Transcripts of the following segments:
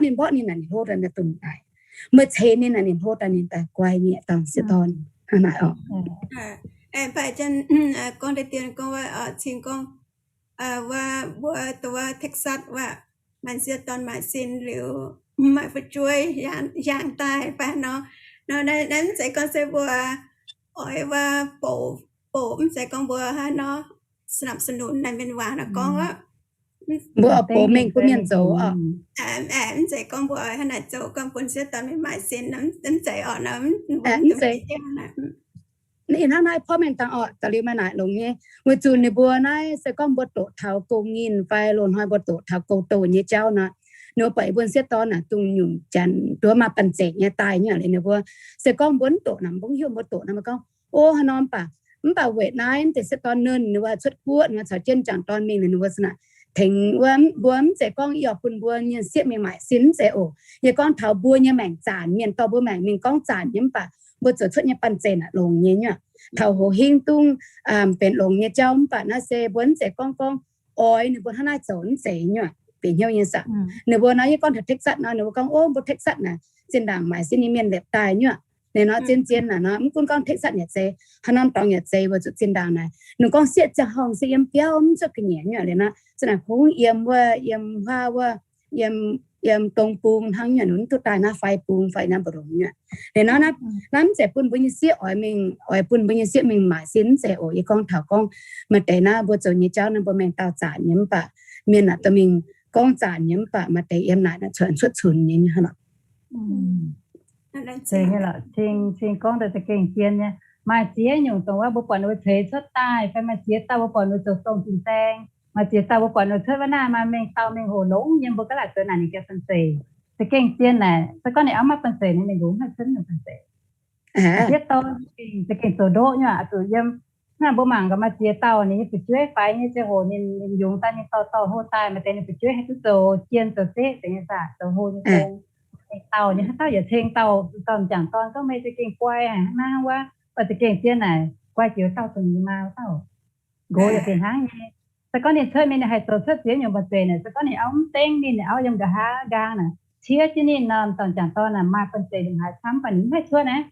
ninh mborqv ninh naaic, ninh hlo daaih ninh dongh naaic. Meih ceix ninh naaic, ninh hlo daaih ninh daaih guai nyei dorn, sieqv dorn. Hnangv naaic oc. Mv baac gorngv deix dien gorngv, cing gorngv, wuov mbuo dongh wuov Texas wuov, maaih sieqv dorn maaih sin liuz, maaih fu'jueiv hiaangx daaih fai nor. Nor naaiv mv zeiz gorngv se mbuo oix wuov bouc, bouc mv zeiz gorngv mbuo haaix nor สนับสนุน naaic mienh waac nor gorngv aqv. Mbuo oix bouc mengh bun mienh zoux oc. Mv zeiz gorngv mbuo oix hnangv naaic zoux gorngv bun sieqv dorn mingh maaih sin, mv zeiz oc. Ih hnangv naaiv porv mengh dangh oc, da'liuz maaih naaic longx nyei. Weic zuqc ninh mbuo naaiv se gorngv mbuo doqc taux gouv nyinh fai loz-hnoi mbuo doqc taux gouv douh nyei jauv nor, ninh mbuo buatc yie mbuo sieqv dorn naaic dungx nyungc janx nduov maaih banh zeic nyei daaih nyei liuz ninh mbuo, se gorngv mbuo mv doqc naaic mbuo mv hiuv mbuo doqc naaic mbuo gorngv, o, haaix norm baac, mv baac weic naaiv deix sieqv dorn nernh ninh mbuo cuotv guoqv, ninh mbuo caux jienv m'jangc dorn mingh liuz ninh mbuo za'naaic tengx wuov, mbuo mv zeiz gorngv yie oix bun mbuo nyei sieqv mingh maaih sin, mv zeiz oc. Yie gorngv taux mbuo nyei maengc zanc, mienh dorh mbuo maengc mingh gorngv zanc nyei, mv baac mbuo zoux cuotv nyei banh zeic naaic longx nyei nyuoqc. Taux hoz hingv dungv benx longx nyei jauv, mv baac naaiv se mbuo mv zeiz gorngv gorngv oix ninh mbuo hnangv naaiv zoux, mv zeiz nyuoqc. Bieqc hnyouv nyei saah. Ninh mbuo nor, yie gorngv taux Texas nor, ninh mbuo gorngv, o, mbuo Texas naaic zinh ndaangc maaih sin nyei mienh liepc daaih nyuoqc. Ninh nor zien-zien naaic nor, mv gunv gorngv Texas yaac zeiz, haaix norm dorngx yaac zeiz, weic zuqc zinh ndaangc naaic ninh gorngv sieqv ziangh horngh se yiem biauv mv cuotv ga'nyiec nyuoqc liuz nor, za'naaic kungx yiem wuov, yiem huaav wuov, yiem, yiem dong bung hnangv nyuoqc, ninh mv duqv daaih naaiv fai bung fai naaiv mbu'ndongx nyuoqc. Liuz nor naaiv, naaiv mv zeiz bun mbuo nyei sieqv oix mingh, oix bun mbuo nyei sieqv mingh maaih sin, mv zeiz oc. Yie gorngv taux gorngv maaih deix naaiv mbuo zoux nyei jauv naaiv mbuo mengh dauh zanc nyei, mv baac mienh naaic dorh mingh gorngv zanc nyei, mv baac maaih deix yiem naaic cuotv, cuotv cunx nyei hnangv. Cing, cing gorngv daaih za'gengh zien nyei. Maaih ziex nyungc dongh wuov mbuo buatc ninh mbuo ceix cuotv daaih, fai maaih ziex dauh mbuo buatc ninh mbuo zoux dongh fin-saeng, maaih ziex dauh mbuo buatc ninh mbuo cuotv wuov naaiv maaih mengh dauh mengh hoc longx nyei, mbuo gaav laaic zoux naaic ninh gengh banh zeic. Za'gengh zien naaic, se gorngv ninh auv maiv banh zeic nor, ninh nqox mv haih cuotv nyungc banh zeic. Ziex dauh za'gengh zoux ndoqv nyei aqv. Zuqc yiem naaiv mbuo mangc gaax maaih ziex dauh ninh nyei fu'jueiv faix nyei ziangh hoc ninh, ninh yungz daaih ninh dorh dorh hlo daaih, maaih deix ninh fu'jueiv haih duqv zoux jien zoux zeqv deix nyei saah, zoux hlo nyei gong. Mengh dauh nyei haaix dauh yaac ceng dauh, dauh m'jangc dorn gorngv, meih za'gengh guai haic hnangv naaiv wuov. Oix za'gengh zien naaic, guai jiex dauh dongh yie maa wuov dauh. Nqox yaac fih hnangv nyei. Se gorngv ninh cuotv mingh ninh haih zoux cuotv ziex nyungc banh zeic naaic, se gorngv ninh auv mv dengv ninh, ninh auv yiem nqa'haav nqaang naaic, ciev jienv ninh nor, dauh m'jangc dorn naaic maaih banh zeic ndongc haaix camv, mv baac ninh mv haih cuotv naaiv.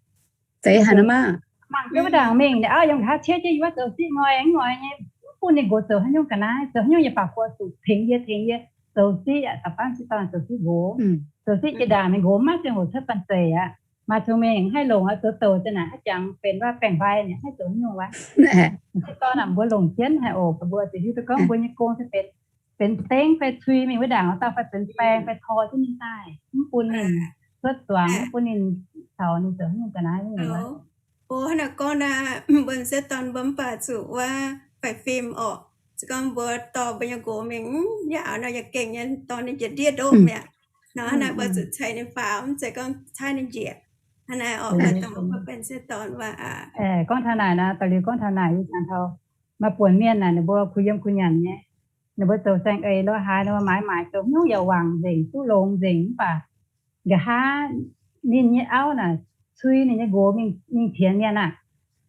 Zeiz haic nor maah. Mangc jienv wuov ndaangc mingh, ninh auv yiem nqa'haav ciev jienv yie wuov zoux siqv ngoi, mv ngoi nyei, mv bun ninh nqox zoux haaix nyungc ga'naaiv, zoux haaix nyungc yaac baac buo zuqc tengx yie, tengx yie zoux siqv aqv. Da'faanh sieqv dorn zoux siqv nqox, zoux siqv jiex ndaangc ninh nqox mv maaih ziangh hoc cuotv banh zeic aqv. Maaih cong-mengh haih longc aqv, zoux douc za'naaic naaic haih jangx benx wuov baengc mbai naaic haih zoux haaix nyungc wuov. Sieqv dorn naaic mbuo longc jienv haic oc. Mbuo zuqc hiuv duqv gorngv mbuo nyei gong se benx, benx dengv fai cui mingh wuov ndaangc wuov dauh fai benx baeng fai tor jienv ninh daaih, mv bun ninh cuotv zuangx, mv bun ninh caux ninh zoux haaix nyungc ga'naaiv nyungc wuov. O, hnangv naaic gorngv naaic, mbuo sieqv dorn mbuo mv baac zuqc wuov faix fim orqc. Se gorngv mbuo dorh mbuo nyei nqox mingh, mv, yaac nor yaac gengh nyei dorh ninh njiec ndiev ndoqv mi'aqv. Nor hnangv naaic mbuo zuqc ceix ninh faaux, mv zeiz gorngv caaiv ninh njiec. Hnangv naaic orqc, mbuo dongh mbuo benx sieqv dorn wuov aqv. Gorngv taux naaic nor, da'liuz gorngv taux naaic, yie jangx taux maaih buonc mienh naaic, ninh mbuo kuh yiem kuh nyanc nyei. Ninh mbuo zoux saeng-eix lo haaix, ninh mbuo maaiz maaic zoux haaix nyungc yaac wangc nzengc, duqv longx nzengc, mv baac nqa'haav ninh nyei auv naaic cui ninh nyei nqox mingh, mingh pienx mienh aqv.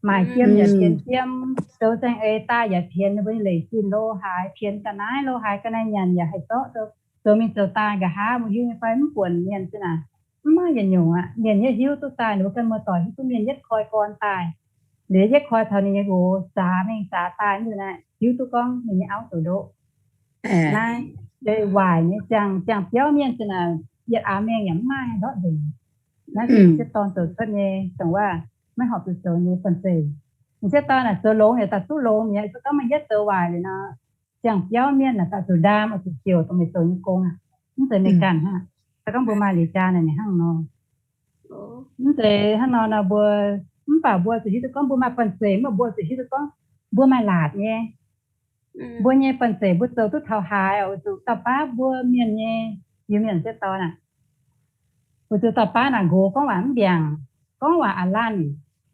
Maaic jiem yaac pienx jiem, zoux saeng-eix daaih yaac pienx ninh mbuo nyei leic zinh lo haaix, pienx ga'naaiv lo haaix, ga'naaiv nyanc yaac haih zorqv zoux mingh zoux daaih. Nqa'haav mbuo hiuv nyei fai mv buonc mienh zinh naaic, mv maaih yietc nyungc aqv. Mienh yietv hiuv duqv daaih, ninh mbuo ganh muoz-doic hiuv duqv mienh yietv koi gorn daaih. Liuz yietv koi taux ninh nyei nqox zaax mingh zaax daaih, mv nzunc naaiv hiuv duqv gorngv ninh nyei auv zoux ndoqv. Naaiv waaic nyei, ziangh, ziangh biauv mienh zinh naaic, yietc aax mengh yaac mv maaih ndortv nzengc. Naaiv se sieqv dorn zoux cuotv nyei, dongh wuov maiv horpc zuqc zoux nyei banh zeic. Sieqv dorn naaic zoux longx yaac daaih duqv longx mi'aqv. Se gorngv meih yietv zoux waaic liuz nor, ziangh biauv mienh naaic daaih zuqc ndaam, oix zuqc ziouc dongh meih zoux nyei gong aqv. Mv zeiz meih ganh hnangv. Se gorngv mbuo maaih liuz jaa naaic, ninh hnangv nor. Mv zeiz hnangv nor nor mbuo, mv baac mbuo zuqc hiuv duqv gorngv mbuo maaih banh zeic, mv baac mbuo zuqc hiuv duqv gorngv mbuo maaih laatc nyei. Mbuo nyei banh zeic mbuo zoux duqv taux haaix, oix zuqc dauh baav mbuo mienh nyei, Iu-Mienh sieqv dorn aac, oix zuqc dauh baav naaic nqox gorngv waac mv mbiaangc, gorngv waac a'laanh,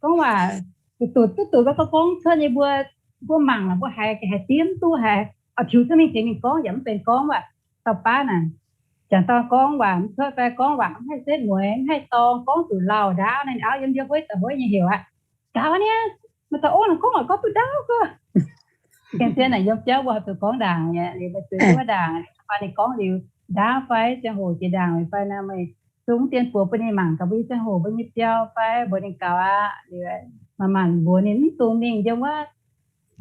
gorngv waac duqv duqv duqv gorngv cuotv nyei. Mbuo, mbuo mangc lorqc, mbuo haiz, haiz diev mv duqv, haiz oix tiux cuotv mingh tengx ninh gorngv yaac mv benx gorngv waac. Dauh baav naaic, jangx dorn gorngv waac mv cuotv fai gorngv waac mv haih setv mueiz, mv haih dorng, gorngv zuqc lauh ndaauv, ninh auv yiem ndiev hueiv da'hueiv nyei heuc aqv. Gaux niaa, maaih dauh ong naaic gorngv waac gorngv duqv ndaauv gau. Gengh zien naaic yiem biauv mbuo haih zuqc gorngv ndaangc nyei, liuz mbuo zuqc wuov ndaangc, fai ninh gorngv liuz, ndaauv fai ziangh hoc jiex ndaangc fai nor, meih zungv dien buoz bun ninh mangc gaax mbuo nyei ziangh hoc, mbuo nyei biauv fai mbuox ninh gaux aqv. Liuz manc-manc mbuox ninh mv dungx mingh yiem wuov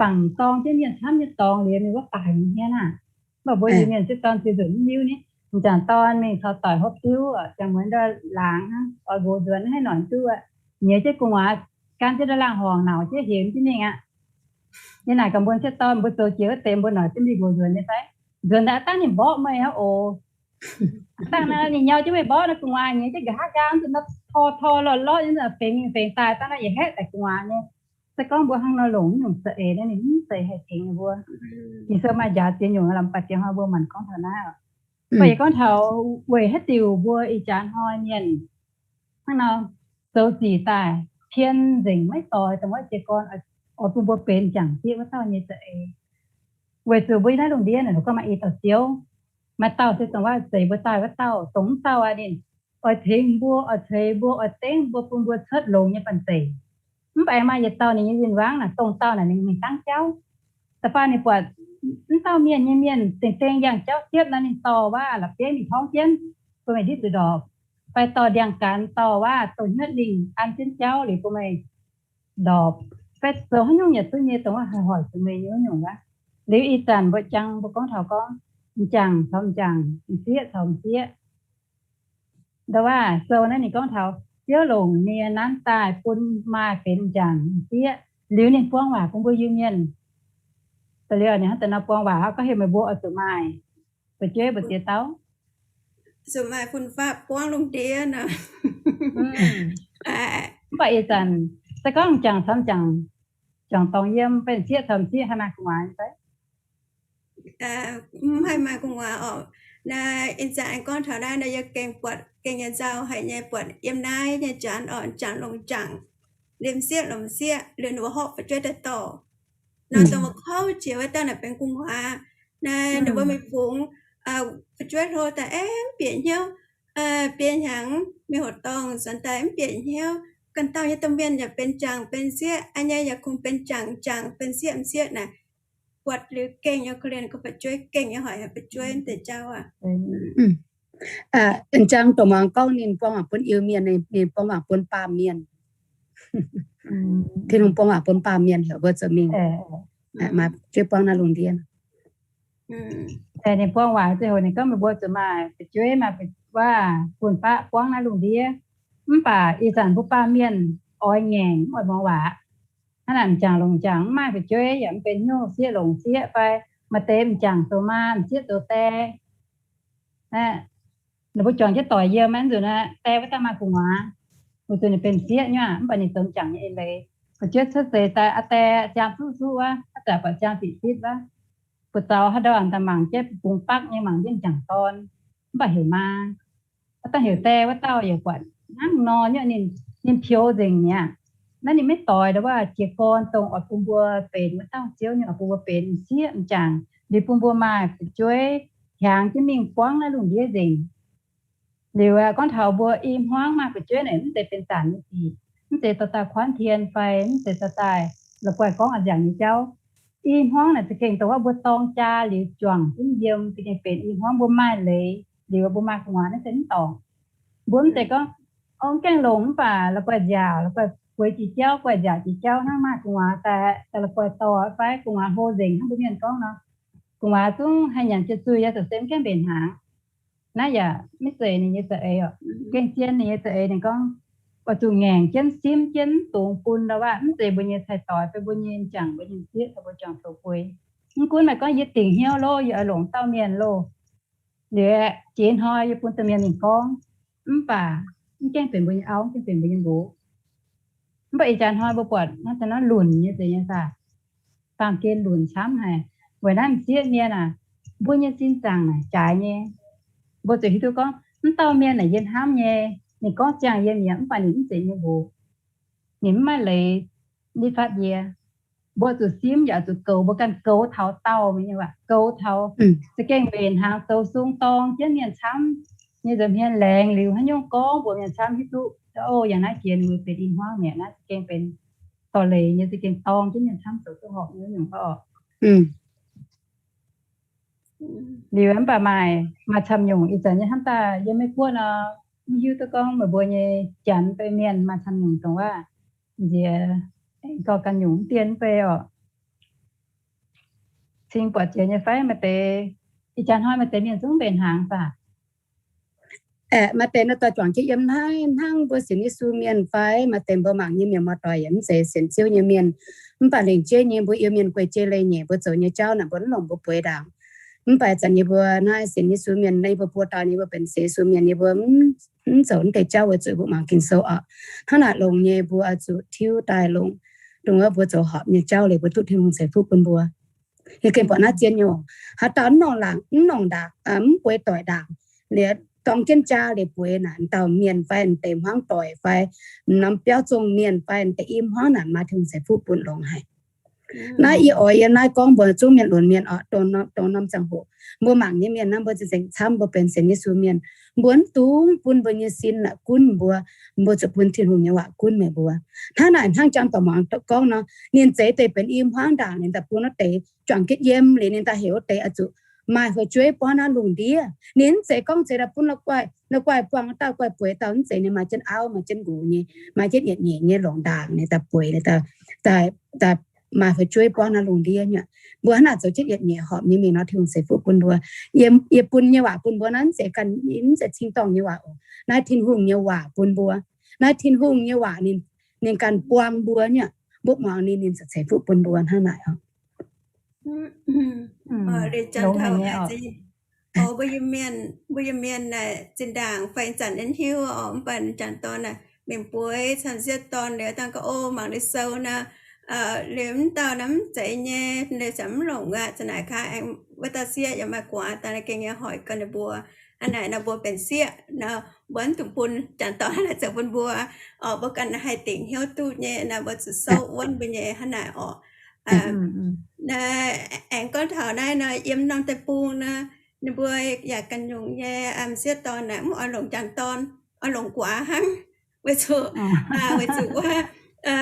bangc dorng jienv mienh camv nyei dorngx liuz ninh wuov baaix nyei hmien aqv. Mv baac mbuo Iu-Mienh sieqv dorn ziex nzunc mv hiuv ni. M'jangc dorn mingh taux doic hopv diuv, ziangh muonz ndau laangz hnangv, oix nqox nzuonx haaix noic duqv, nyiex jienv gu'nguaaz, gan jienv ndau laangh horngc, nauc jienv hemx jienv mingh aqv. Yie naaic gaax mbuo sieqv dorn, mbuo zoux jiex wuov deix mbuo noic duqv mingh nqox nzuonx nyei fai? Nzuonx daaih aav dangv ninh mborqv meih hnangv oc. Dangh naaiv ninh nyau jienv meih mborqv naaiv gu'nguaaz, nyiex jienv nqa'haav nqaang zuqc nor, tor tor lorh lorh nyei, fengx mingh fengx daaih, dangh naaiv yietc haeqv daaih gu'nguaaz nyei. Se gorngv mbuo hnangv nor longc nyungc za'eix naaiv, ninh mv zeiz haih tengx ninh mbuo. Ging-Sou maaih njaaux ziex nyungc, lamh baac diex hnoi mbuo maanc gorngv taux naaiv oc. Mv baac yie gorngv taux weic haaix diuc mbuo ih jaax hnoi mienh hnangv nor zoux zic daaih pien nzengc maiv doix dongh wuov jiez gorn oix bun mbuo benx m'jangc sieqv wuov dauh nyei za'eix. Weic zuqc mbuo naaiv lungh ndiev naaic, gorngv maaih i dauh Ziouv, maaih dauh se dongh wuov zeix mbuo daaih wuov dauh, dongh mv dauh aqv ninh oix tengx mbuo, oix ceix mbuo, oix dengv mbuo, bun mbuo cuotv longx nyei banh zeic. Mv baac aengx maaih yietc dauh ninh nyei win-wangv naaic, dongh dauh naaic ninh mingh dangv jauv. Da'faanh ninh buatc mv dauh mienh nyei mienh dengh dengh yangh jauv siepv nor, ninh dorh waac la'bieiv mingh torngv jienv, bun meih ndiev zuqc ndorpc. Fai dorh ndiangx-gaanx dorh waac dongh hnyouv lingh an jienv jauv liuz bun meih ndorpc. Fai zoux haaix nyungc yaac duqv nyei, dongh wuov haih hoic zuqc meih nyei wuov nyungc wuov. Liuz ih zanc mbuo jangx mbuo gorngv taux gorngv m'jangc caux m'jangc, m'sieqv caux m'sieqv. Ndau waac sou naaiv ninh gorngv taux Ziouv longc nie nanv daaih bun maaih benx m'jangc m'sieqv, liuz ninh buang waac bun mbuo Iu-Mienh. Da'liuz ninh hnangv daaih nor buang waac gorngv heuc meih mbuo oix zuqc maaih fu'jueiv mbu'ziex dauh, zuqc maaih fun-faqv buangv lungh ndiev nor. Mv baac ih zanc se gorngv m'jangc caux m'jangc juangc dorngx yiem, fai m'sieqv caux m'sieqv haih maaih gu'nguaaz fai? Mv haih maaih gu'nguaaz oc. Naaiv ih zanc aengx gorngv taux naaiv nor, yie gengh buatc gengh nyei nzauh haic nyei, buatc yiem naaiv nyei janx oc, m'jangc longc m'jangc, liemh m'sieqv longc m'sieqv, liuz ninh mbuo horpc fu'jueiv daaih dorh. Nor dongh mbuo kouv jiex wuov dauh naaic benx gu'nguaaz. Naaiv ninh mbuo mingh fungx fu'jueiv hlo daaih aengx mv bieqc hnyouv, biei hnyangx mingh hoc dorngh nzuonx daaih mv bieqc hnyouv. Ganh dauh nyei domh mienh yaac benx m'jangc benx m'sieqv, aa nyei yaac kungx benx m'jangc m'jangc, benx m'sieqv m'sieqv naaic. Buatc liuz gengh nyei korv-lienh, gorngv fu'jueiv gengh nyei hoic, fu'jueiv mv deix jauv aac. M'jangc dongh muangx gorngv ninh buang waac bun Iu-Mienh, ninh buang waac bun baamh mienh. Tin-Hungh buang waac bun baamh mienh heuc mbuo zoux mingh, maaih fu'jueiv buangv naaiv lungh ndiev. Ninh buang waac ziangh hoc ninh gorngv meih mbuo zuqc maaih fu'jueiv, maaih fu'jueiv, fun-faqv buangv naaiv lungh ndiev. Mv baac ih zanc mbuo baamh mienh oix ngaengc, mv oix muangx waac. Hnangv naaic m'jangc longc m'jangc, mv maaih fu'jueiv yaac mv benx hnyouv, sieqv longc sieqv fai maaih deix m'jangc zoux maa, m'sieqv zoux die. Ninh mbuo juangc jienv doic yiem maiv nzunc aqv, die wuov dauh maaih gu'nguaaz, weic zuqc ninh benx m'sieqv nyei aqv, mv baac ninh zoux m'jangc nyei eix leiz. Fu'jueiv cuotv seix daaih, aa die, siaam suqv suqv wuov, haaix zanc buatc siaam zitc zitv wuov, buoz-zaux haaix ndau daaih mangc jienv bungx bakv nyei, mangc jienv m'jangc dorn, mv baac heuc maa. Wuov dauh heuc die wuov dauh yaac buatc hnangv nor nyei, ninh, ninh peux nzengc mi'aqv. Naaiv ninh maiv doix ndau wuov jiez gorn dongh oix bun mbuo benx wuov dauh Ziouv nyei, oix bun mbuo benx m'sieqv m'jangc, liuz bun mbuo maaih fu'jueiv hiaangx jienv mingh buangv naaiv lungh ndiev nzengc. Liuz aeqv, gorngv taux mbuo i hmuangv maaih fu'jueiv naaic, mv zeiz benx zanc nyei sic, mv zeiz dorh daaih kuanv tien fai mv zeiz dorh daaih la'guaih gorngv a'nziaauc nyei jauv. I hmuangv naaic za'gengh dongh wuov mbuo dorng jaa liuz juangc jienv yiem, za'gengh benx i hmuangv mbuo maaih leiz liuz mbuo maaih gu'nguaaz naaiv se mv dorngc. Mbuo mv zeiz gorngv, o, mv gaengh longc mv baac la'guaih nziaauc, la'guaih bueix jiex jauv, guaih nziaauc jiex jauv hnangv, maaih gu'nguaaz daaih, daaih la'guaih dorh fai gu'nguaaz hlo nzengc hnangv mbuo mienh gorngv nor. Gu'nguaaz zungv haih nyanc jienv zuiz, yaac zoux se mv gaengh mbenc hnaangx. Naaiv yaac maiv zeiz ninh nyei za'eix oc. Gengh zien ninh nyei za'eix, ninh gorngv oix zuqc ngaengc jienv, simv jienv, mv dungx bun ndau wuov, mv zeiz mbuo nyei cai-doix fai mbuo nyei m'jangc, mbuo nyei m'sieqv caux mbuo juangc zoux bueix. Mv gunv meih gorngv yie dingc hnyouv loh, yie oix longc dauh mienh loh, liuz jiex hnoi yie bun domh mienh mingh gorngv, mv baac mv gaengh benx mbuo nyei auv, mv gaengh benx mbuo nyei nqox. Mv baac ih jaax hnoi mbuo buatc naaiv deix naaiv lunc nyei zeiz nyei saah? Baamh gen lunc camv haic. Weic naaiv m'sieqv mienh aah, mbuo nyei sin zaangc naaic jaaix nyei. Mbuo zuqc hiuv duqv gorngv mv dauh mienh naaic yie hnamv nyei, ninh gorngv ziangh yie mi'aqv, mv baac ninh mv zeiz yie nyei nqox. Ninh mv maaih leiz nitv fatv yie. Mbuo zuqc simv yaac zuqc goux, mbuo ganh goux taux daauh mingh nyei waac, goux taux za'gengh mbenc hnaangx zoux sung dorng jienv mienh camv nyei nza'hmien laengz liuz haaix nyungc gorngv mbuox mienh camv hiuv duqv, o, yangh naaiv jiex ninh mbuo benx i hmuangv mi'aqv, naaiv za'gengh benx dorh leiz nyei, za'gengh dorng jienv mienh camv zoux duqv horpc nyei nyungc oc. Liuz mv baac maaih, maaih camv nyungc ih zanc nyei hnamv daaih yiem Meiv Guoqv nor, mv hiuv duqv gorngv meih mbuo nyei Janx fai Mienh maaih camv nyungc dongh waac nziex aengx gauh ganh nyungc mv dien mv bei orqc. Cing buatc jiex nyei fai maaih deix, ih jaax hnoi maaih deix mienh zungv mbenc hnaangx baac Aeqv, maaih deix nor doix juangc jienv yiem hnangv, hnangv mbuo sienx Yesu mienh fai maaih deix mbuo mangc nyei mienh muoz-doic yaac mv zeiz sienx Ziouv nyei mienh. Mv baac lengc jeiv nyei mbuo Iu-Mienh guei jei leiz-nyeic mbuo zoux nyei jauv naaic mbuo mv longc mbuo bueix ndaangc. Mv baac zanc yie mbuo naaiv sienx Yesu mienh, yie mbuo buo dauh nyei mbuo benx sienx Yesu mienh, yie mbuo mv zoux naaiv deix jauv weic zuqc mbuo mangc Ging-Sou oc. Hnangv naaic longx nyei mbuo oix zuqc tiuv daaih longc, dongh wuov mbuo zoux horpc nyei jauv liuz mbuo duqv Tin-Hungh ceix fuqv bun mbuo. Yie gengh buatc naaiv zien nyungc, haaix dauh mv nongc ndaangc, mv nongc ndaangc, mv bueix doic ndaangc, liuz dorng jienv jaa liuz bueix naaic, dauh mienh fai deix hmuangv doic fai norm biauv zongh mienh fai deix i hmuangv naaic maaih Tin-Hungh ceix fuqv bun longx haic. Naaiv yie oix yiem naaiv gorngv mbuox zungv mienh lunx mienh oc, dongh norm ziangh hoc mbuo mangc nyei mienh naaiv mbuo za'gengh camv mbuo benx sienx Yesu mienh, mbuo mv dungx bun mbuo nyei sin naaic gunv mbuo, mbuo zuqc bun Tin-Hungh nyei waac gunv meih mbuo. Hnangv naaic hnangv janx dorc muangx gorngv nor, ninh zeix deix benx i hmuangv ndaangc, ninh daaih bun wuov deix juangc jienv yiem liuz ninh daaih heuc wuov deix oix zuqc maaih fu'jueiv buangv naaiv lungh ndiev. Ninh mv zeiz gorngv zeix daaih bun la'guaih, la'guaih buangh dauh guaih bueix dauh, mv zeiz. Ninh maaih jienv auv, maaih jienv nqox nyei, maaih jienv yietc nyeic nyei longc ndaangc, ninh daaih bueix, daaih maaih fu'jueiv buangv naaiv lungh ndiev nyei. Mbuo hnangv naaic zoux jienv yietc nyeic horpc nyei mingh nor, Tin-Hungh ceix fuqv bun mbuo. Yie bun nyei waac bun mbuo naaiv mv zeiz ganh, mv zeiz cing-dorngh nyei waac oc. Naaiv Tin-Hungh nyei waac bun mbuo. Naaiv Tin-Hungh nyei waac ninh, ninh ganh buang mbuo nyei. Mbuo muangx ninh, ninh ziouc ceix fuqv bun mbuo hnangv naaic oc. Mbuo yiem mienh, mbuo yiem mienh naaic zinh ndaangc fai zanc yie hiuv oc, mv baac jangc dorn naaic mingh bueix camv sieqv dorn liuz dangh ga'o mangc liuz sou naaic, liuz mv dauh naaic mv zeiz nyei, liuz ziouc mv longc aqv. Za'naaic kaav aengx wuov dauh sieqv yaac maaih gu'nguaaz daaih naaiv gengh nyei hoic ganh ninh mbuo. Hnangv naaic nor mbuo benx sieqv nor, mbuo mv dungx bun jangc dorn hnangv naaic zoux bun mbuo. Oc, mbuo ganh haih dingc hnyouv duqv nyei nor, mbuo zuqc souv wuonv mbuo nyei hnangv naaic oc. Naaiv aengx gorngv taux naaiv nor, yiem norm deic-bung nor, ninh mbuo yaac ganh nyungc nyei m'sieqv dorn naaic mv oix longc jangc dorn, oix longc gu'nguaaz hnangv. Weic zuqc, weic zuqc wuov,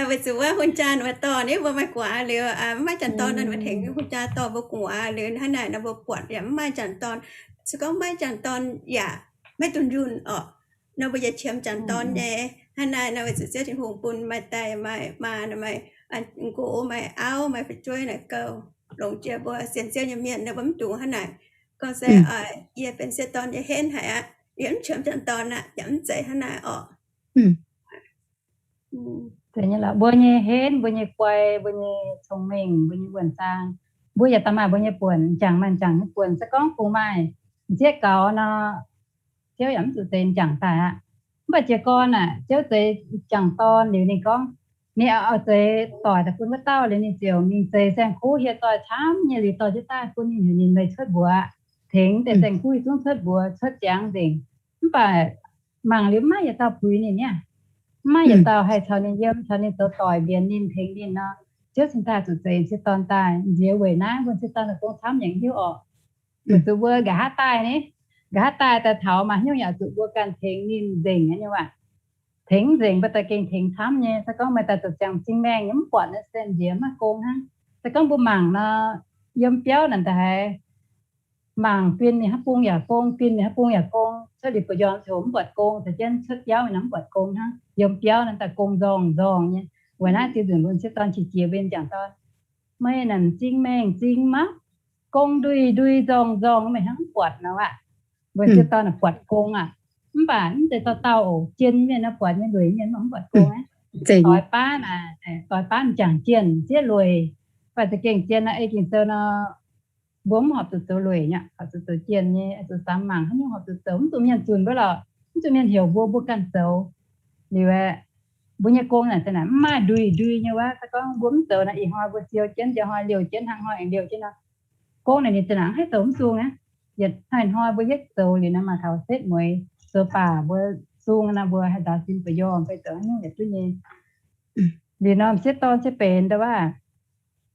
weic zuqc wuov hungh jaa ninh mbuo dorh ninh mbuo maaih gu'nguaaz liuz, mv maaih jangc dorn nor ninh mbuo tengx hungh jaa dorh mbuo gu'nguaaz liuz hnangv naaic nor mbuo buatc yaac mv maaih jangc dorn. Se gorngv maaih jangc dorn yaac maiv dunh yunh oc. Nor mbuo yaac qiemx jangc dorn nyei. Hnangv naaic nor weic zuqc Ziouv Tin-Hungh bun maaih daaih maaih maa, maaih nqox, maaih auv, maaih fu'jueiv naaic gauh longx jiex mbuo sienx Ziouv nyei mienh nor mbuo mv dungx hnangv naaic. Gorngv se yie benx sieqv dorn yie henv haic aqv, yie mv qiemx jangc dorn aqv, yaac mv zeiz hnangv naaic oc. Zeiz nyei lorqc, mbuo nyei henv, mbuo nyei guai, mbuo nyei cong-mengh, mbuo nyei wuonh zaang, mbuo yaac daaih maaih mbuo nyei buonc, m'jangc maaih m'jangc nyei buonc. Se gorngv kungx maaih m'sieqv gaux nor, Ziouv yaac mv zuqc zeix m'jangc daaih aqv. Mv baac jiez gorn aah, Ziouv zeix m'jangc dorn liuz ninh gorngv, ninh oix zeix doic daaih bun wuov dauh liuz ninh ziouc mingh zeix saeng-kuv hieh zoih camv nyei liuz dorh jienv daaih bun ninh heuc ninh meih cuotv mbuox, tengx deix saeng-kuv yietc zungv cuotv mbuox, cuotv ziangx nzengc. Mv baac mangc liuz mv maaih yietc dauh puix ninh niaa. Mv maaih yietc dauh haih caux ninh yiem, caux ninh zoux doic, mbienx ninh, tengx ninh nor. Ziouv cingx daaih zuqc zeix m'sieqv dorn daaih. Nziex weic naaiv mbuo m'sieqv dorn daaih gong camv yaac hiuv orqc. Weic zuqc mbuo nqa'haav daaih ni, nqa'haav daaih daaih taux maaih haaix nyungc yaac zuqc mbuo ganh tengx ninh nzengc nyei waac. Tengx nzengc mbuo daaih gengh tengx camv nyei. Se gorngv meih daaih zuqc ziangh m'zing maengh nyei mv buatc naaiv se nziex maiv gong hnangv. Se gorngv mbuo mangc nor, yiem biauv naaic daaih haiz mangc bun ninh haaix bung yaac gong, bun ninh haaix bung yaac gong. Cuotv liuz gu'nyuoz ziouc mv buatc gong, caux jienv cuotv biauv nor mv buatc gong hnangv. Yiem biauv naaiv daaih gong nzorng nzorng nyei. Weic naaiv ziex nzunc mbuo m'sieqv dorn qiex jiez mbuo m'jangc dorn, meih naaic m'zing maengh m'zing mapv, gong ndui ndui nzorng nzorng, meih hnangv mv buatc nor aqv. Mbuo m'sieqv dorn naaic buatc gong aqv. Mv baac mv zeiz dauh dauh oc, jien mienh nor buatc nyei, lueic mienh mv buatc gong aqv. Doix baav naaic, doix baav m'jangc jienh zieqv lueic. Mv baac za'gengh jien nor, ei Ging-Sou nor, mbuo mv horpc zuqc zoux lueic nyei, horpc zuqc zoux jienh nyei, zuqc samx mangc haaix nyungc horpc zuqc zoux. Mv zuqc mienh zunc mbuo lorqc, mv zuqc mienh heuc mbuo, mbuo ganh zoux. Liuz aeqv, mbuo nyei gong naaic za'naaic mv maaih ndui ndui nyei wuov. Se gorngv mbuo mv zoux naaic, ih hnoi mbuo siou jienv, njang hnoi liouh jienv, hnangv hnoi aengx liouh jienv nor, gong naaic ninh za'naaic mv haih zoux mv sung aqv. Yietc hnoi-hnoi mbuo yietv zoux liuz nor, maaih taux setv mueiz zoux baac mbuo sung nor, mbuo haih nzaaux sin ba'yormh fai zoux haaix nyungc yaac duqv nyei. Liuz nor m'sieqv dorn se benx nduov waac,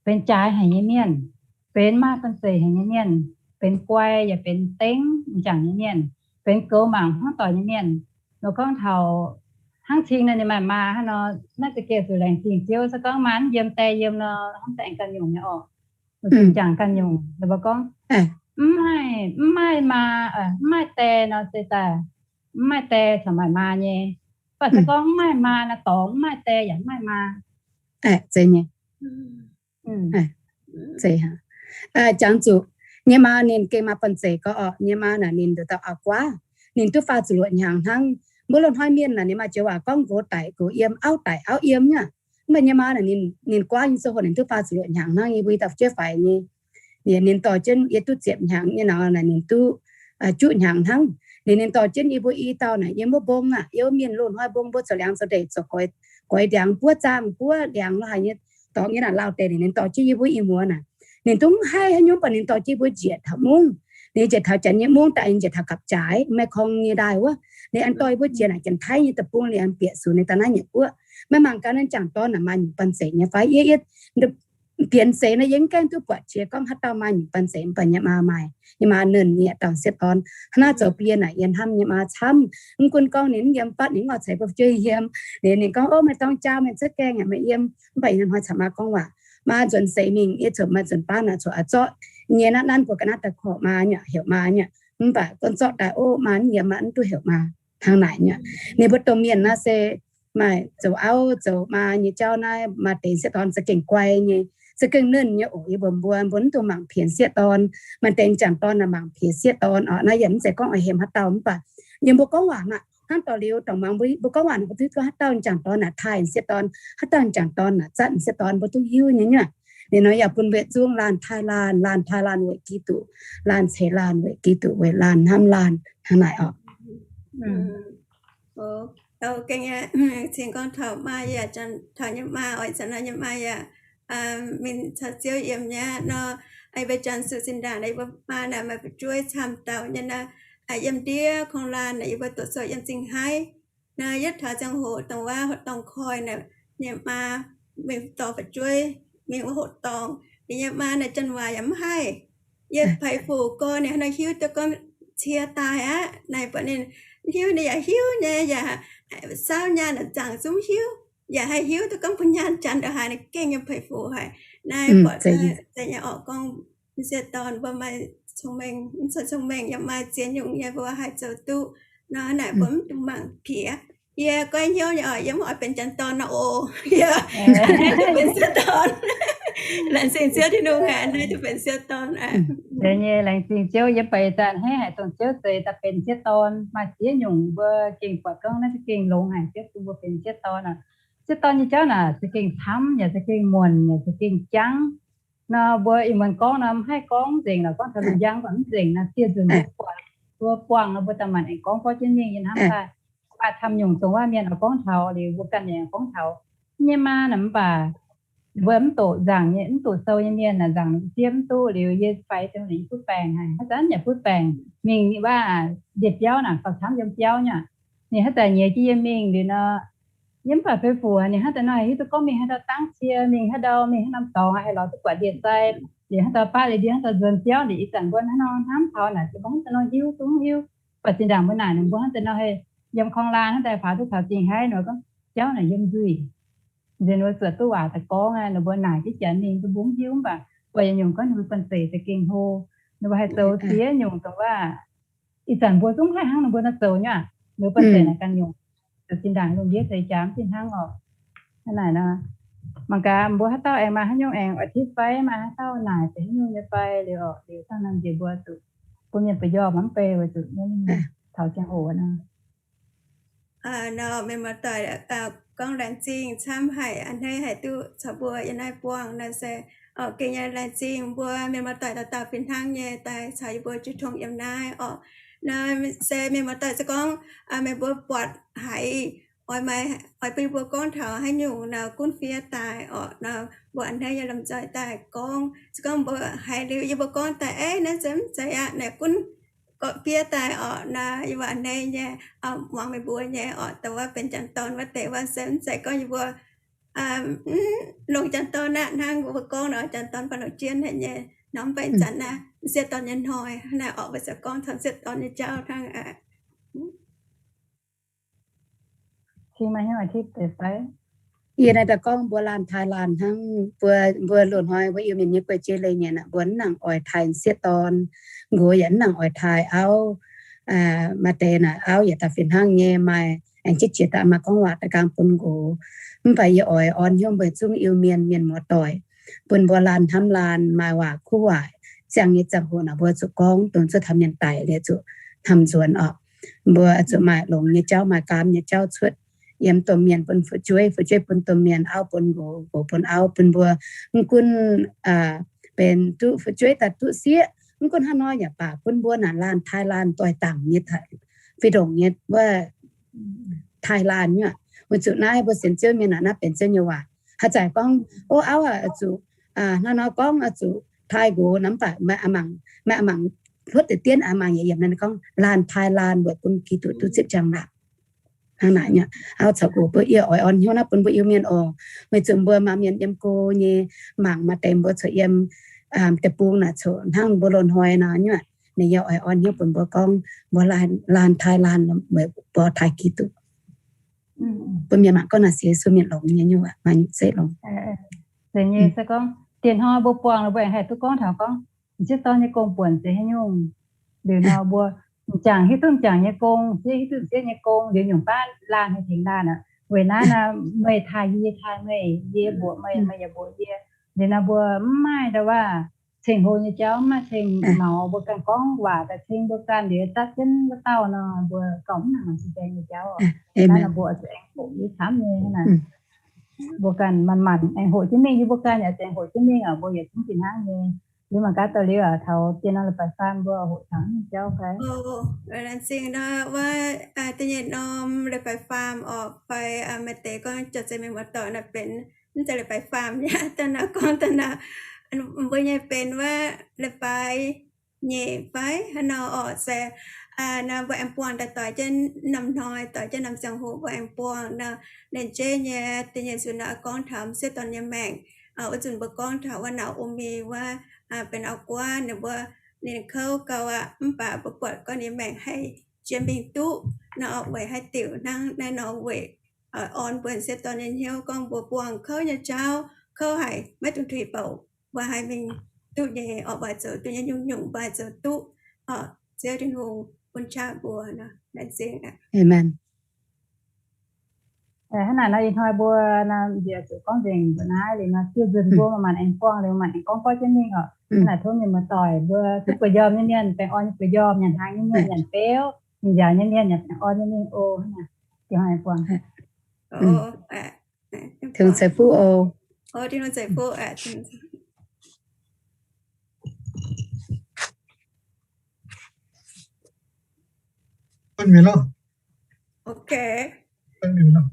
benx jaaix haic nyei mienh, benx maaih banh zeic haic nyei mienh, benx guai yaac benx dengv m'jangc nyei mienh, benx goux mangc hmuangv doic nyei mienh. Nor gorngv taux hnangv cing nor ninh maaih maa hnangv nor, naaiv za'gengh zuqc laengz zingh Ziouv. Se gorngv maa mv yiem, die yiem nor, hnangv za'gengh ganh nyungc nyei orqc. M'jangc ganh nyungc, ninh mbuo gorngv Mv maaih, mv maaih maa, mv maaih die nor se daaih, mv maaih die caux maaih maa nyei. Mv baac se gorngv mv maaih maa nor, dorngx mv maaih die yaac mv maaih maa. Zeiz nyei. Jangx zuqc nyei maa ninh gengh maaih banh zeic gorx orqc. Nyei maa naaic ninh nduqc dauh auv-guaav, ninh duqv faah ziepc luoqc hnyangx hnangv. Mbuo loz-hnoi mienh naaic ninh maaih joux waac gorngv nqox daic nqox yiem, auv daic auv yiem nyei. Mv baac nyei maa naaic ninh guaav nyei ziangh hoc ninh duqv faah ziepc luoqc hnyangx hnangv, yie mbuo i dauh fu'jueiv faix nyei. Ninh dorh jienv yie duqv ziepc hnyangx nyei nor naaic ninh duqv juqv hnyangx hnangv. Ninh, ninh dorh jienv yie mbuo i dauh naaic yiem wuov mbong aqv, yiem wuov mienh loz-hnoi mbong mbuo zoux liangx zoux ndeic zoux goix ndiangx buov zaangh buov liangx lorz haaix nyei dorngx nyei naaic lauh deix. Ninh, ninh dorh jienv yie mbuo i muoz naaic, ninh dungx haih haaix nyungc baac ninh dorh jienv yie mbuo njiec taux mungv. Ninh njiec taux janx nyei mungv daaih, ninh njiec taux gapv-jaaix, maaih korng nyei ndaaih wuov. Ninh an dorh yie mbuo jiex naaic Janx-Taiv nyei deic-bung, ninh an bieqc sux ninh daaih naaiv nyei guoqv. Maiv mangc gaax naaiv jangc dorn naaic maaih nyungc banh zeic nyei fai? Yie, yie bienx seix naaiv yie mv gaengh duqv buatc jiex gorngv haaix dauh maaih nyungc banh zeic, mv baac nyei maa maaih, nyei maa nernh nyei dauh sieqv dorn. Hnangv naaiv zoux bun yie naaic yie hnamv nyei maa camv. Mv gunv gorngv ninh mv yiem fatv, ninh mv oix ceix mbuo fu'jueiv yiem. Ninh, ninh gorngv, Ov, meih dorng jaa, meih cuotv gaengh yaac meih yiem. Mv baac yie hnoi caux maa gorngv waac, maa nzuonx seix mingh, yie cuotv maaih nzunc baav naaic cuotv aqv, zorqv nyei naaiv nanv mbuo ga'naaiv daaih korqv maa nyei, heuc maa nyei. Mv baac gorngv zorqv daaih, ov, maa mv yiem, maa mv duqv heuc maa. Hnangv naaic nyei. Ninh mbuo domh mienh naaiv se maaih zoux auv zoux maa nyei jauv naaiv, maaih deix sieqv dorn za'gengh guai nyei, za'gengh nernh nyei oc. Yie mbuo, mbuo, mbuo mv dungx mangc piex sieqv dorn. Maaih deix jangc dorn naaic mangc piex sieqv dorn orqc. Naaiv yaac mv zeiz gorngv oix hemx haaix dauh, mv baac yiem mbuo gorngv waac naaic, hnangv dorh liuz dongh muangx mbuo, mbuo gorngv waac naaic, mbuo duqv gorngv haaix dauh jangc dorn naaic taaih sieqv dorn, haaix dauh jangc dorn naaic zatv sieqv dorn, mbuo duqv hiuv nyei nyuoqc. Ninh nor yaac bun mbuo yietc zungv laanh taaih laanh, laanh taaih laanh weic Giduc, laanh ceix laanh weic Giduc, weic laanh hnamv laanh hnangv naaic orqc. Gengh cingx gorngv taux maa yaac, taux nyei maa oix zanc nor nyei maa yaac mingh caux Ziouv yiem nyei nor, yie mbuo janx zuqc zinh ndaangc yie mbuo maa naaic maaih fu'jueiv camv dauh nyei nor, yiem ndiev korng-laanh naaic yie mbuo doqc sou yiem Zingh Haiv. Naaiv yietv taux ziangh hoc dongh wuov dorngx koiv naaic nyei maa mingh dorh fu'jueiv mingh wuov hoqc dorngx. Ninh nyei maa naaic janx waac yaac mv haih. Yie peix fuc gorx ninh hnangv nor hiuv duqv gorngv cie daaih aqv. Naaic buatc ninh hiuv, ninh yaac hiuv nyei, yaac saauv nyaanh naaic zaangc zungv hiuv, yaac haih hiuv duqv gorngv mbuo nyaanh janx ndongc haaix, ninh gengh nyei peix fuc haic. Naaiv buatc zeiz nyei orqc, gorngv sieqv dorn mbuo maaih cong-mengh, mv zeiz cong-mengh, yaac maaih ziex nyungc nyei mbuo haih zoux duqv nor. Naaic mbuo mv dungx mangc piex. Yie goiv hnyouv nyei orqc, yie mv oix benx janx dorn nor oc. Yie benx sieqv dorn. Laengz zingh Ziouv Tin-Hungh haic, naaiv duqv benx sieqv dorn. Zeiz nyei, laengz zingh Ziouv. Yie baac ih zanc hnangv haic dongh Ziouv zeix daaih benx sieqv dorn. Maaih ziex nyungc mbuo gengh buatc gorngv naaiv za'gengh longx haic, Ziouv bun mbuo benx sieqv dorn. Sieqv dorn nyei jauv naaic za'gengh camv yaac za'gengh muonc yaac za'gengh jangv. Nor mbuo ih muonz gorngv nor mv haih gorngv nzengc lorqc, gorngv taux lungh njang mv baac mv nzengc nor, dieh nzunc mbuo buatc, mbuo buangh nor mbuo daaih maanc aengx gorngv, gorngv jienv mingh yie hnamv daaih. Mv baac camv nyungc dongh wuov mienh oix gorngv taux liuz mbuo ganh aengx gorngv taux nyei maa naaic, mv baac mbuo mv doqc nzaangc nyei, mv doqc sou nyei mienh naaic nzaangc longc siev mv duqv liuz yie faix dongh ninh butv baengc haic, haaix zanc yaac butv baengc mingh wuov ndie-biauv naaic, faaux camv yiem biauv nyei. Ninh haaix zanc nyiex jienv yie mingh liuz nor, yie mv baac fei fuc ninh hnangv daaih nor haih hiuv duqv gorngv mingh haaix ndau dangv cie, mingh haaix ndau, mingh haaix norm dorngx haih lorz duqv buatc ndie-sai. Liuz hnangv daaih baav liuz ndie hnangv daaih nzuonx biauv liuz ih zanc mbuo hnangv nor hnamv taux naaic, mbuo hnangv daaih nor hiuv zungv hiuv. Mv baac zinh ndaangc mbuo naaic ninh mbuo hnangv daaih nor haih yiem korng-laanh hnangv daaih faaux duqv taux Zingh Haiv nor gorngv jauv naaic yiem nzuih. Nziex ninh mbuo zuoqc duqv waac daaih gorngv, ninh mbuo naaic jienv janx mingh duqv mbuo mv hiuv, mv baac buatc yietc nyungc gorngv ninh mbuo banh zeic za'gengh hlo. Ninh mbuo haih zoux ziex nyungc dongh wuov ih zanc mbuo zungv mv haih hnangv ninh mbuo nor zoux nyei. Ninh mbuo banh zeic naaic ganh nyungc, zoux zinh ndaangc lungh ndiev deix jaax mv fih hnangv orqc. Hnangv naaic nor, mangc gaax mbuo haaix dauh aengx maaih haaix nyungc aengx oix tipv fai maaih haaix dauh naaic deix haaix nyungc nyei fai liuz orqc, liuz dangh naaiv nziex mbuo zuqc bun mienh ba'njormh mv bei weic zuqc taux ziangh hoc nor. Nor meih muoz-doic gorngv laengz zingh camv haic, a'hneiv haic duqv caux mbuo yiem naaiv buangh nor se orqc, gengh nyei laengz zingh mbuo mienh muoz-doic dauh dauh fih hnangv nyei daaih caux yie mbuo jiu tong yiem naaiv orqc. Nor se mienh muoz-doic se gorngv meih mbuo buatc haiz oix, oix bun yie mbuo gorngv taux haaix nyungc nor gunv fiev daaih orqc. Nor mbuo a'hneiv nyei lomh nzoih daaih gorngv. Se gorngv mbuo haiz liuz yie mbuo gorngv daaih, Ei, naaiv se mv zeiz aqv, naaic gunv gorqv fiev daaih orqc. Nor yie mbuo a'hneiv nyei muangx meih mbuo nyei orqc, dongh wuov benx janx-dorn wuov deix wuov se mv zeiz gorngv yie mbuo longc janx-dorn aqv. Hnangv mbuo gorngv nor, janx-dorn baac longc jienv haic nyei nor, mv baac ih zanc naaiv m'sieqv dorn nyei hnoi naaiv orqc, mbuo ziouc gorngv taux m'sieqv dorn nyei jauv hnangv. Cing maaih hnyouv tipv deix fai? Yie naaiv daaih gorngv mbuo laanh taaih laanh hnangv. Mbuo, mbuo loz-hnoi mbuo Iu-Mienh nyei guei-jei leiz-nyeic aeqv, mbuo mv nangc oix taaih sieqv dorn nqox, yaac mv nangc oix taaih auv. Maaih deix naaic auv yaac daaih fih hnangv nyei, maaih aengx jiex jiex daaih maaih gorngv waac daaih gaengh bun nqox. Mv baac yie oix orn hnyouv mbuo zungv Iu-Mienh mienh muoz-doic, bun mbuo laanh hnamv laanh, maaih waac kuv waaic, ziangh nyei ziangh hoc naaic mbuo zuqc gorngv, dongh zuqc taux mienh daic liuz zuqc hnamv nzuonx orqc. Mbuo zuqc maaih longx nyei jauv, maaih gaam nyei jauv cuotv yiem domh mienh bun fu'jueiv, fu'jueiv bun domh mienh, auv bun nqox, nqox bun auv, bun mbuo mv gunv benx duqv fu'jueiv daaih duqv sieqv, mv gunv hnangv nor yaac baac bun mbuo naaic laanh taaih laanh doix dangc nyei fih ndongc nyei wuov taaih laanh nyei. Weic zuqc naaiv mbuo sienx Ziouv mienh naaic, naaiv benx Ziouv nyei waac. Haaix zanc gorngv, o, auv aah, oix zuqc hnangv nor gorngv, oix zuqc taaih nqox nor, mv baac maaih mangc, maaih mangc huotv deix dienv, mangc yietc yiemc naaiv gorngv laanh taaih laanh weic bun Giduc duqv zipv njang-laangc. Hnangv naaic nyei, auv caux nqox, mbuo yie oix orn hnyouv naaiv bun mbuo Iu-Mienh oc. Weic zuqc mbuo maaih mienh yiem go nyei, mangc maaih deix mbuo corc yiem deic-bung naaic corc hnangv mbuo loz-hnoi nor nyei. Ninh yie oix orn hnyouv bun mbuo gorngv mbuo laanh taaih laanh, mbuo taaih Giduc. Bun mienh mangc gorngv naaic sienx Yesu mienh longx nyei nyungc, maaih nyungc zeiv longx. Zeiz nyei, se gorngv dieh hnoi mbuo buangh nor, mbuo aengx haih duqv gorngv taux gorngv m'sieqv dorn nyei gong buonc se haaix nyungc. Liuz nor mbuo m'jangc hiuv duqv m'jangc nyei gong, m'sieqv hiuv duqv m'sieqv nyei gong, liuz nyungc baav laanh haih tengx laanh aqv. Weic naaiv nor, meih taaih yie, yie taaih meih, yie mbuoqc meih, meih yaac mbuoqc yie. Liuz nor mbuo mv maaih ndau wuov ceng-hlo nyei jauv, mv maaih ceng-maux, mbuo ganh gorngv waac daaih ceng mbuo ganh liuz zatv jienv wuov dauh nor, mbuo gauh mv nangc cing-nzaeng nyei jauv. Naaiv nor mbuo oix zuqc aengx hoqc yie camv nyei naaic. Mbuo ganh manc-manc aengx hoqc jienv mingh, yie mbuo ganh yaac aengx hoqc jienv mingh oc, mbuo yietc zungv fih hnangv nyei. Liuz mangc gaax daaih liuz taux dien norm leiz-baaix faam mbuo hoqc taux nyei jauv fai? Laengz zingh nor wuov da'nyeic norm leiz-baaix faam oc, fai maaih deix gorngv jauv-zeiv mienh muoz-doic nor benx mv zeiz leiz-baaix faam nyei, da'naaiv gorngv da'naaiv mbuo nyei benx wuov leiz-baaix nyeic fai haaix nor oc, se nor mbuo aengx buangh daaih doix jienv norm hnoi, doix jienv norm ziangh hoc mbuo aengx buangh nor, laengz zingh nyei da'nyeic nzunc nor gorngv taux m'sieqv dorn nyei maengc. Wuov nzunc mbuo gorngv taux wuov Naa^o^mi wuov benx auv-guaav, ninh mbuo ninh kouv gau aqv, mv baac mbuo buatc gorngv ninh maengc haih jiex mingh duqv nor, weic haaix diuc hnangv naaiv nor, weic orn mbuo m'sieqv dorn nyei hnyouv gorngv mbuo buangh kouv nyei jauv, kouv haic maiv dungx tuix bouc, mbuo haih mingh duqv nyei oc, mbuo haih zoux duqv nyei, nyungc-nyungc mbuo haih zoux duqv oc. Ziouv Tin-Hungh bun qaqv mbuo nor. Laengz zingh aqv. Hnangv naaic nor ih hnoi mbuo nor nziex zuqc gorngv nzengc mbuo naaiv liuz nor, dieh nzunc mbuo manc-manc aengx buangh liuz manc-manc aengx gorngv borqv jienv mingh oc. Hnangv naaic tov mienh muoz-doic mbuo duqv buoz-njormh nyei mienh baengh orn nyei buoz-njormh, nyanc hnaangx nyei mienh nyanc beuv, mingh nziaaux nyei mienh nyanc hnaangx orn nyei mingh oc. Hnangv naaic dieh hnoi buangh. Tin-Hungh ceix fuqv oc.